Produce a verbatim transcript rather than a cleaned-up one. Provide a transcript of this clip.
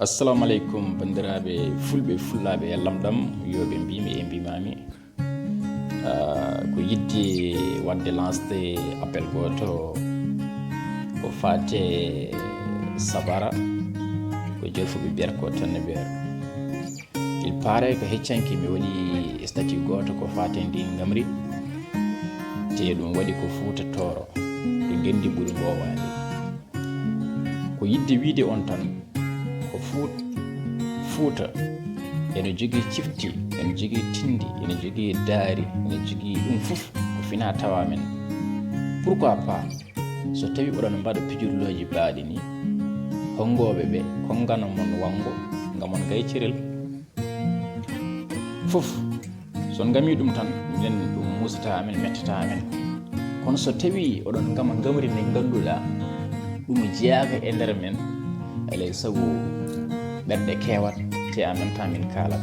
Assalamu aleykum, banndiraaɓe fulɓe, fullaaɓe e lamɗam, yo ɓe mbiimi e mbiimaami. Ah, ko yiɗde waɗde lancé appel gooto ko faate Sabara, ko Jolfuɓe mbiyata ko Tonne Beer. Il paraît ko heccanki mi waɗi statut gooto ko faate ndi ngamri, te ɗum waɗi ko Fuuta Tooro, ɗo ngenndi ɓuri mboowaade. Ko yiɗde wiide on tan, ko Fuut-, Fuuta ene jogii cifti, ene jogii tinndi, ene jogii daari, ene jogii ɗum fof ko fina tawa men. Pourquoi pas, so tawi oɗon mbaɗa pijirlooji baaɗi ni, honngooɓe ɓe konngana mon wanngo, ngam on gaycirel? Fof, so on ngami ɗum tan, minen ɗum musata amen, mettata amen. Kono so tawi oɗon ngama ngamri ndi ngannduɗaa ɗum jeyaaka e nder men, alay sago ɓerɗe keewat, te en même temps min kaalat.